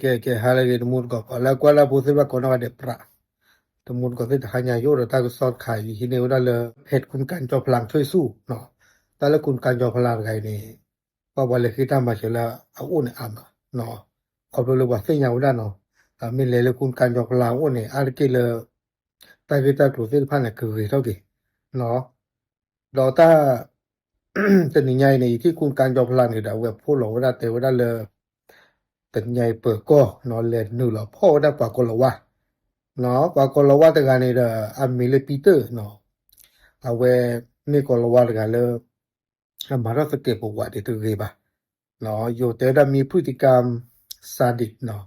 ကဲ ကဲ ဟါလၢအဂ့ၤ တမူတကိး ပှၤလၢအကွၢ်လၢအဖိသ့ၣ်တဖၣ်ကိးနီၢ်ဂၤဒဲးပြး, တမူတကိးသ့ၣ် တဟါညါယအိၣ်ဒီးတၢ်ကစီၣ်တခါ ယဟံးန့ၢ်ဝဲဒၣ်လၢ เพจ คุณกันจอมพลังช่วยสู้ နီၤ, တၢ်လၢ คุณกันจอมพลัง တဂၤအံၤန့ၣ် ဘၣ်ပှၤလဲၤဃ့တၢ်မၤစၢၤလၢအအိၣ်န့ၣ်အါမး, ခီဖျိလၢပှၤသ့ၣ်ညါဝဲဒၣ်နီၤ, မ့ၢ်လဲၤလၢ คุณกันจอมพลัง အအိၣ်န့ၣ် အါတက့ၢ်လၢ တၢ်ဂ့ၢ်တၢ်ကျိၤသ့ၣ်တဖၣ်န့ၣ် ကဂ့ၤထီၣ်က့ၤ, ဒီးတၢ် တနံၤညါအံၤန့ၣ် ယထံၣ် คุณกันจอมพลัง န့ၣ်ဒီး အဝဲဖီၣ်လီၤဝဲဒၣ်တဲဝဲဒၣ်လၢ တနံၤညါအံၤပၢၤကီၢ်နီၤ လဲၤနုာ်လီၤဖီၣ်ဝဲဒၣ်ပှၤကီၤလၤဝါ, ပှၤကီၤလၤဝါတဂၤန့ၣ်ဒီး အမံၤလၢ ပံတၢၣ်နီၤ, အဝဲမ့ၢ်ကီၤလၤဝါတဂၤလၢ အမၤထီၣ်သကဲးပဝးဒ်တဂ့ၤဘၣ်, ယိၤတဲဝဲဒၣ် มีพฤติกรรมซาดิสနီၤ,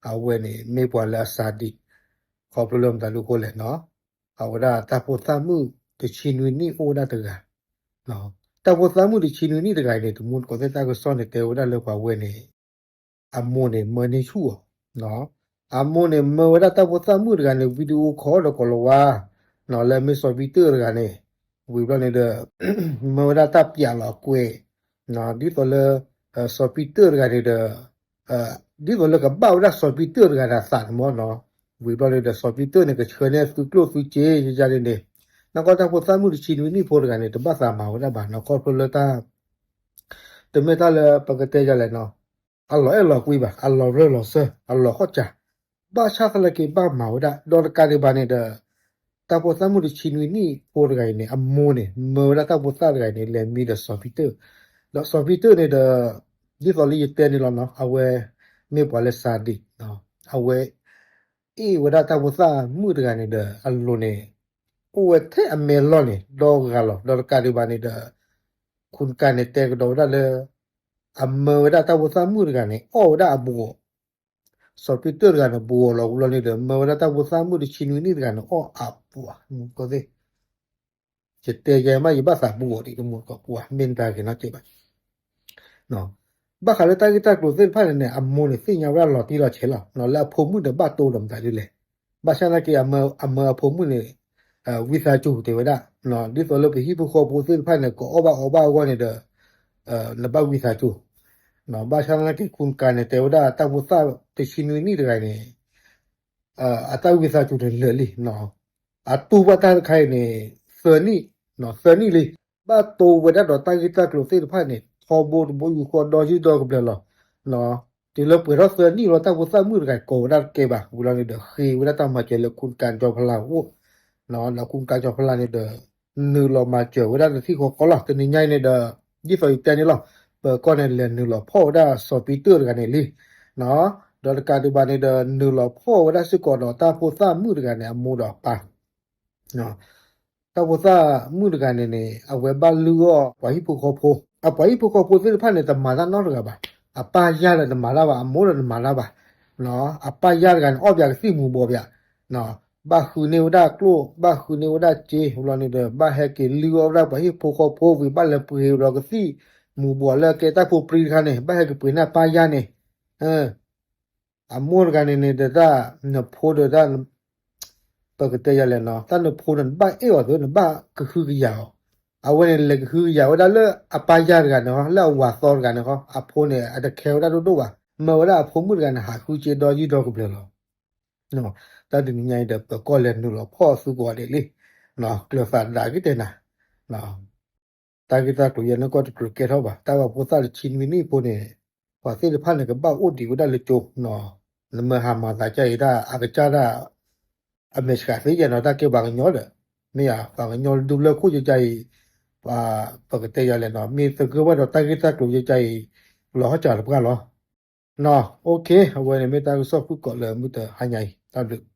အဝဲန့ၣ်မ့ၢ်ပှၤလၢအ ซาดิส, ခီဖျိလၢမတၤဒုးဃိလဲၣ်နီၤ, အဝဲဒၣ်တၢ်ဖိသၣ်မုၣ်တဆံနွံနံၣ်အိၣ်ဝဲဒၣ်တဂၤ, တၢ်ဖိသၣ်မုၣ်တဆံနွံနံၣ်တဂၤအံၤန့ၣ် တမူတကိးသ့ၣ်တၢ်ကစီၣ်န့ၣ် တဲဝဲဒၣ်လၢပှၤဝဲန့ၣ် အမိၢ်န့ၣ် မၢန့ၢ်ဆူၣ်အီၤ, အမိၢ်န့ၣ် မၢဝဲဒၣ်တၢ်ဖိသၣ်မုၣ်တဂၤန့ၣ် video call ဒီးကီၤလၤဝါ, လၢအမ့ၢ်စီၤပံတၢၣ်တဂၤန့ၣ်, ဝံၤဘျီန့ၣ်ဒီး မၢဝဲဒၣ်တၢ်ပျးလီၤအကွဲး, ဒ်သိးလၢ စီၤပံတၢၣ်တဂၤန့ၣ်ဒီး ဒ်သိးလၢကဘၣ်ဝဲဒၣ်စီၤပံတၢၣ်တဂၤန့ၣ်အသးန့ၣ်မ့ၢ်နီၤ, ဝံၤဘျီန့ၣ်ဒီး စီၤပံတၢၣ်န့ၣ် ကဆှၢန့ၢ်သုကျိၣ်သုစ့ယယန့ၣ်, နၢ်ကီၢ်တၢ်ဖိသၣ်မုၣ်တဆံနွံနံၣ်ဖိတဂၤန့ၣ် တဘၣ်သးမၤဝဲဒၣ်ဘၣ်နီၤ, ခီဖျိလၢတၢ် တမ့ၢ်တၢ်လၢပကတဲယၤလဲၣ်နီၤ, အလီၤအဲၣ်လီၤကွံဘၣ်, အလီၤရၢၢ်လီၤစၢၢ်, အလီၤဟီၣ်စၢ်, ဘၣ်ဆၣ်သနာ်က့ဘၣ်မၤဝဲဒၣ်, ဒီးတကးဒံးဘၣ်န့ၣ်ဒီး တၢ်ဖိသၣ်မုၣ်တဆံနွံနံၣ်ဖိတဂၤအံၤန့ၣ် အမိၢ်န့ၣ် မၢဝဲဒၣ်တၢ်ဖိသၣ်တဂၤအံၤန့ၣ် လဲၤမံဒီးစီၤပံတၢၣ်, ဒီးစီၤပံတၢၣ်န့ၣ်ဒီး ဒ်သိးလၢယတဲန့ၣ်လီၤနီၤ, အဝဲ မ့ၢ်ပှၤလၢ ซาดิสနီၤ, အဝဲ အ့ၣ်ဝဲဒၣ်တၢ်ဖိသၣ်မုၣ်တဂၤန့ၣ်ဒီး အလိၤန့ၣ် အိၣ်ဝဲထဲအမဲာ်လီၢ်န့ၣ် ဒီဂၤလီၤ, ဒီးတကးဒံးဘၣ်န့ၣ်ဒီး คุณกันန့ၣ် တဲကဒီးဝဲဒၣ်လၢ အမၢဝဲဒၣ်တၢ်ဖိသၣ်မုၣ်တဂၤန့ၣ် အီၣ်ဝဲဒၣ်အဘူးအီၤ, စီၤပံတၢၣ်တဂၤန့ၣ် ဘူးအီၤလီၤ, ဝံၤဘျီန့ၣ်ဒီး မၢဝဲဒၣ်တၢ်ဖိသၣ်မုၣ်တဆံနွံနံၣ်တဂၤန့ၣ် အီၣ်အဘူးအီၤ, တမူတကိးသ့ၣ် ယတဲယဲမး ယဘၣ်သးဘူးအီၤဒံး တမူတကိး ပှၤမ့ၢ်တၢ်ဂ့ၤနီတစဲးဘၣ်, ဘၣ်ဃးလၢတၢ်ဂ့ၢ်တၢ်ကျိၤသ့ၣ်တဖၣ်န့ၣ်န့ၣ် အမိၢ်န့ၣ် သ့ၣ်ညါဝဲဒၣ်လီၤတံၢ်လီၤဆဲးလီၤ, လၢအဖိမုၣ်န့ၣ် ဘၣ်တိၢ်ဒီးမတၤဒ်လဲၣ်, ဘၣ်ဆၣ်သနာ်က့ အမၢအဖိမုၣ်န့ၣ် ဝံသးစူၤတဲဝဲဒၣ်, ဒ်သိးလၢပဟံၣ်ဖိဃီဖိသ့ၣ်တဖၣ်န့ၣ် ကအီၣ်ဘၣ်အီဘၣ်အဂီၢ်န့ၣ်ဒီး နဘၣ်ဝံသးစူၤ, ဘၣ်ဆၣ်သနာ်က့ คุณกันန့ၣ် တဲဝဲဒၣ် တၢ်ဖိသၣ်တဆံနွံနံၣ်တဂၤန့ၣ် အတၢ်ဝံသးစူၤန့ၣ်လၢာ်လံ, အတူၢ်ဘၣ်တၢ်တခါအံၤန့ၣ် သၢနံၣ်, သၢနံၣ်လံ, ဘၣ်တိၢ်ဝဲဒၣ်ဒီးတၢ်ဂ့ၢ်တၢ်ကျိၤသ့ၣ်တဖၣ်န့ၣ် ထီဘိတဘိယူၢ်ဃီဒီယုၢ်ဒီကဘျၢၤလီၤ, တုၤလၢပှဲၤထီၣ်သၢနံၣ်လီၤ တၢ်ဖိသၣ်မုၣ်တဂၤကိးဝဲဒၣ်တကဲဘၣ်, ဝံၤလီၤန့ၣ်ဒီး ဃ့ဝဲဒၣ်တၢ်မၤစၢၤလၢ คุณกันจอมพลัง အအိၣ်, ဒီး คุณกันจอมพลัง န့ၣ်ဒီး နုာ်လီၤမၤစၢၤဝဲဒၣ်တထံၣ်ဃီဃီလီၤ, တနံၤညါအံၤန့ၣ်ဒီး ဒ်သိးယတဲန့ၣ်လီၤ, ပၢၤကီၢ်န့ၣ် လဲၤနုာ်လီၤဖီၣ်ဝဲဒၣ်စီၤပံတၢၣ်တဂၤန့ၣ်လံ, ဒီးတကးဒံးဘၣ်န့ၣ်ဒီး နုာ်လီၤဖီၣ်ဝဲဒၣ်စ့ၢ်ကီးဒီးတၢ်ဖိသၣ်မုၣ်တဂၤန့ၣ် အမိၢ်ဒီးအပၢ် တၢ်ဖိသၣ်မုၣ်တဂၤန့ၣ်န့ၣ် အဝဲဘၣ်လုၢ်အီၣ်ပှၤဟံၣ်ဖိဃီဖိ, အပှၤဟံၣ်ဖိဃီဖိသ့ၣ်တဖၣ်န့ၣ် တမၤတၢ်နီတဂၤဘၣ်, အပၢ်ယၢ်ဒီးတမၤတၢ်ဘၣ်, အမိၢ်ဒီးတမၤတၢ်ဘၣ်, အပၢ်ယၢ်တဂၤန့ၣ် အီၣ်ပၠးကသံၣ်မူၤဘှီးပၠး, ဘၣ်ဃုန့ၢ်ဝဲဒၣ်ကျိၣ်, ဘၣ်ဃုန့ၢ်ဝဲဒၣ်စ့, ဝံၤလီၤန့ၣ်ဒီး ဘၣ်ဟဲက့ၤလုၢ်အီၣ်ဝဲဒၣ်ပှၤဟံၣ်ဖိဃီဖိဝံၤ ဘၣ်လဲၤပှ့ၤဒီးကသံၣ်မူၤဘှီးလၢကဲတၢ်ဖိပြံတခါန့ၣ် ဘၣ်ဟဲက့ၤပှ့ၤန့ၢ်အပၢ်ယၢ်န့ၣ် အမိၢ်တဂၤန့ၣ်န့ၣ်ဒီးတၢ်နဖိဒီးတၢ် ပကတဲယၤလဲၣ်နီၤ, တၢ်နဖိန့ၣ် နဘၣ်အဲၣ်အီၤသ့ နဘၣ်ကဟုကယာ်အီၤ, အဝဲန့ၣ်လဲၤကဟုကယာ်ဝဲဒၣ်လၢအပၢ်ယၢ်တဂၤန့ၣ်ဟီ, လၢအဝၤသီတဂၤန့ၣ်ဟီ, အဖိန့ၣ် အတခဲဝဲဒၣ်ဒိၣ်ဒိၣ်ဘၣ်, မၢဝဲဒၣ်အဖိမုၣ်တဂၤန့ၣ် ဟးဃုစ့ဒီယုၢ်ဒီကဘျၢၤလီၤ. တၢ်တနံၤညါအံၤဒီး ပၢၤကီၢ်လဲၤနုာ်လီၤဖီၣ်အသုကိးဂၤဒဲးလံ, ကျၢၤသးဒၣ်က့ၤတဲနၤ တၢ်ဂ့ၢ်တၢ်ကျိၤယဲန့ၣ်ကီၢ်တကြၢးကဲထီၣ်ဘၣ်, တၢ်ဂ့ၢ်ဖိသၣ်တဆံနွံနံၣ်ဖိန့ၣ် ပှၤသ့ၣ်တဖၣ်န့ၣ် ကဘၣ်အိၣ်ဒံးဝဲဒၣ်လၢကၠိ, နမ့ၢ်ဟးမၤသးကါအံၤတၢ်အကစၢ်ဒၣ် အမဲာ်ဆှးသ့ယဲနီၤ, တၢ်ကဲပှၤကညီဒီး မ့ၢ်ဧါ, ပှၤကညီဒူလၢခိၣ်ယကါအံၤ ပကတဲယၤလဲၣ်နီၤ, မ့ၢ်သဂၢၢ်ဘၣ်ဒီးတၢ်ဂ့ၢ်တၢ်ကျိၤယကါအံၤ လီၤဟီၣ်စၢ်တပှၢ်လီၤ. အဝဲန့ၣ်မ့ၢ်တၢ်ကစီၣ်ဖုၣ်ကိာ်လၢမုၢ်တဟါညါအံၤ တၢ်ဘျုး